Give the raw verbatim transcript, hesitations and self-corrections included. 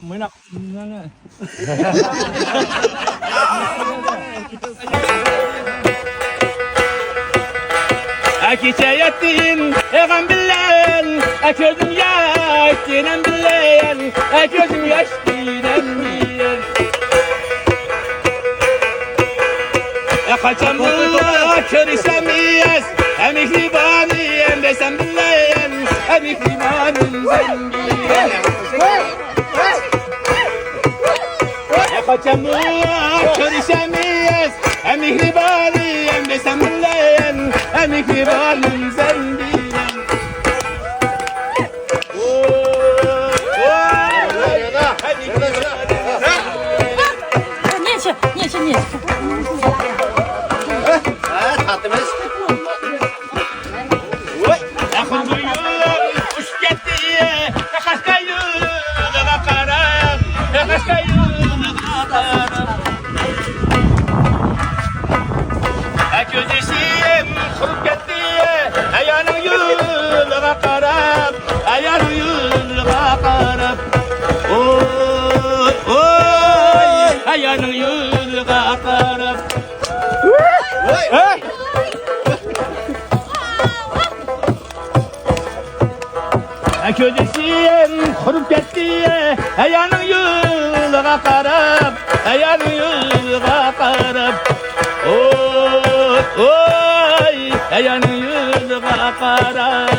مانا. كېچە ياتتىم غەم بىلەن، كۆزۈم ياش جېنىم بىلەن، كۆزۈم ياش جېنىم بىلەن. قاچانمۇ كۆرۈشەمىز، مېھرىبانىم سەن بىلەن، مېھرىبانىم سەن بىلەن. قاچانمۇ كۆرۈشەمىز، مېھرىبانىم سەن بىلەن، مېھرىبانىم سەن بىلەن. نېچە، نېچە، نېچە. ھە، تارتىمىز. ئاخىرقى يول ئۇچۇپ كەتتى، قەشقەر يولىغا قاراپ، قەشقەر يولىغا قاراپ. كۆز يېشىم قۇرۇپ كەتتى، ھايانىڭ يولىغا قاراپ، ھايانىڭ يولىغا قاراپ. ئوي، ئوي، ھايانىڭ يولىغا قاراپ. ھەي! كۆز يېشىم قۇرۇپ كەتتى، ھايانىڭ يولىغا قاراپ، ھايانىڭ يولىغا قاراپ. ئوي، ئوي، ھايانىڭ يولىغا قاراپ.